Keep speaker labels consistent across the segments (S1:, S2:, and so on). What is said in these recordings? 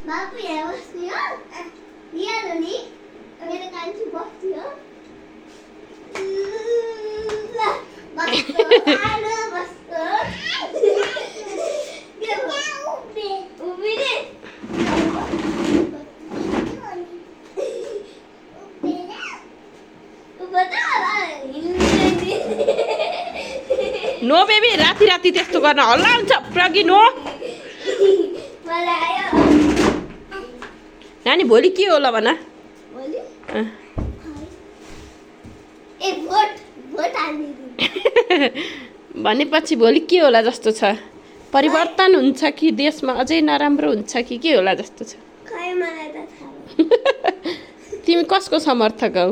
S1: बाबु यहाँ बस्ने हो यहाँ नि मेरो कान्छी बस्ने हो
S2: नो बेबी राति राति त्यस्तो गर्न हल्ला हुन्छ प्रगी नो नानी भोलि के होला भन भनेपछि भोलि के होला जस्तो छ परिवर्तन हुन्छ कि देशमा अझै नराम्रो हुन्छ कि के होला जस्तो छ तिमी कसको समर्थक हौ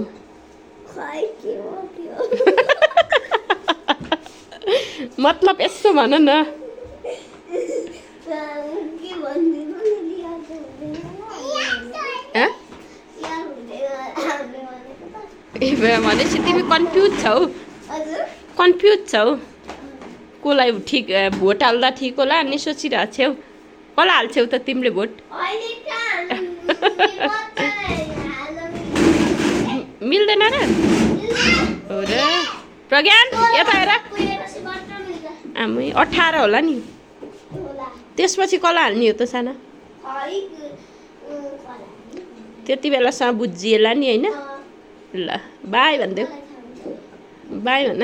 S2: मतलब यसो भन न भनेपछि तिमी कन्फ्युज छौ कसलाई ठिक भोट हाल्दा ठिक होला अनि सोचिरहेको छौ कसलाई हाल्छौ त तिमीले भोट मिल्दैन र हो र प्रज्ञान यता हेर आमै 18 होला नि त्यसपछि कसलाई हाल्ने हो त साना त्यति बेलासम्म बुझिएला नि होइन ल बाई भनिदेऊ बाई भन